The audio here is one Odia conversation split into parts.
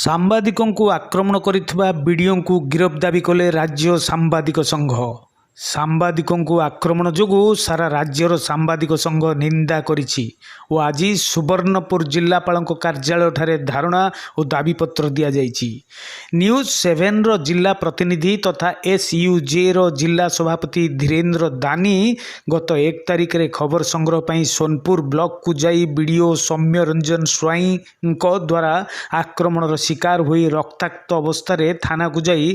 ସାମ୍ବାଦିକଙ୍କୁ ଆକ୍ରମଣ କରିଥିବା ବିଡ଼ିଓଙ୍କୁ ଗିରଫ ଦାବି କଲେ ରାଜ୍ୟ ସାମ୍ବାଦିକ ସଂଘ। ସାମ୍ବାଦିକଙ୍କୁ ଆକ୍ରମଣ ଯୋଗୁଁ ସାରା ରାଜ୍ୟର ସାମ୍ବାଦିକ ସଂଘ ନିନ୍ଦା କରିଛି ଓ ଆଜି ସୁବର୍ଣ୍ଣପୁର ଜିଲ୍ଲାପାଳଙ୍କ କାର୍ଯ୍ୟାଳୟଠାରେ ଧାରଣା ଓ ଦାବିପତ୍ର ଦିଆଯାଇଛି। ନ୍ୟୁଜ୍ ସେଭେନର ଜିଲ୍ଲା ପ୍ରତିନିଧି ତଥା ଏସ୍ୟୁଜେର ଜିଲ୍ଲା ସଭାପତି ଧୀରେନ୍ଦ୍ର ଦାନୀ ଗତ 1 ତାରିଖରେ ଖବର ସଂଗ୍ରହ ପାଇଁ ସୋନପୁର ବ୍ଲକକୁ ଯାଇ ବିଡ଼ିଓ ସୌମ୍ୟ ରଞ୍ଜନ ସ୍ୱାଇଁଙ୍କ ଦ୍ୱାରା ଆକ୍ରମଣର ଶିକାର ହୋଇ ରକ୍ତାକ୍ତ ଅବସ୍ଥାରେ ଥାନାକୁ ଯାଇ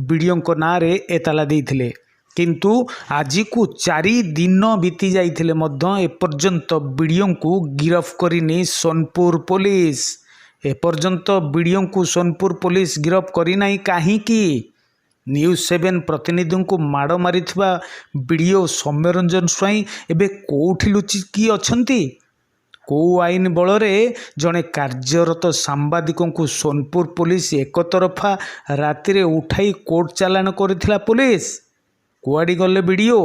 ବିଡ଼ିଓଙ୍କ ନାଁରେ ଏତଲା ଦେଇଥିଲେ। କିନ୍ତୁ ଆଜିକୁ 4 ଦିନ ବିତି ଯାଇଥିଲେ ମଧ୍ୟ ଏପର୍ଯ୍ୟନ୍ତ ବିଡ଼ିଓଙ୍କୁ ଗିରଫ କରିନି ସୋନପୁର ପୋଲିସ। ଏପର୍ଯ୍ୟନ୍ତ ବିଡ଼ିଓଙ୍କୁ ସୋନପୁର ପୋଲିସ ଗିରଫ କରିନାହିଁ କାହିଁକି? ନ୍ୟୁଜ୍ ସେଭେନ୍ ପ୍ରତିନିଧିଙ୍କୁ ମାଡ଼ ମାରିଥିବା ବିଡ଼ିଓ ସୌମ୍ୟରଞ୍ଜନ ସ୍ୱାଇଁ ଏବେ କେଉଁଠି ଲୁଚିକି ଅଛନ୍ତି? କେଉଁ ଆଇନ ବଳରେ ଜଣେ କାର୍ଯ୍ୟରତ ସାମ୍ବାଦିକଙ୍କୁ ସୋନପୁର ପୋଲିସ ଏକତରଫା ରାତିରେ ଉଠାଇ କୋର୍ଟ ଚାଲାଣ କରିଥିଲା ପୋଲିସ? କୁଆଡ଼େ ଗଲେ ବିଡ଼ିଓ?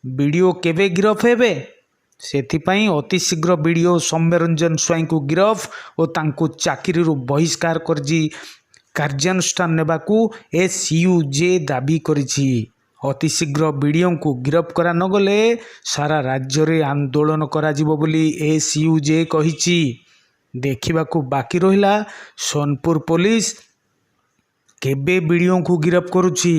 ବିଡ଼ିଓ କେବେ ଗିରଫ ହେବେ? ସେଥିପାଇଁ ଅତିଶୀଘ୍ର ବିଡ଼ିଓ ସୌମ୍ୟରଞ୍ଜନ ସ୍ୱାଇଁଙ୍କୁ ଗିରଫ ଓ ତାଙ୍କୁ ଚାକିରିରୁ ବହିଷ୍କାର କରି କାର୍ଯ୍ୟାନୁଷ୍ଠାନ ନେବାକୁ ଏସ୍ ୟୁ ଜେ ଦାବି କରିଛି। ଅତିଶୀଘ୍ର ବିଡ଼ିଓଙ୍କୁ ଗିରଫ କରା ନଗଲେ ସାରା ରାଜ୍ୟରେ ଆନ୍ଦୋଳନ କରାଯିବ ବୋଲି ଏସ୍ ୟୁ ଜେ କହିଛି। ଦେଖିବାକୁ ବାକି ରହିଲା, ସୋନପୁର ପୋଲିସ କେବେ ବିଡ଼ିଓଙ୍କୁ ଗିରଫ କରୁଛି।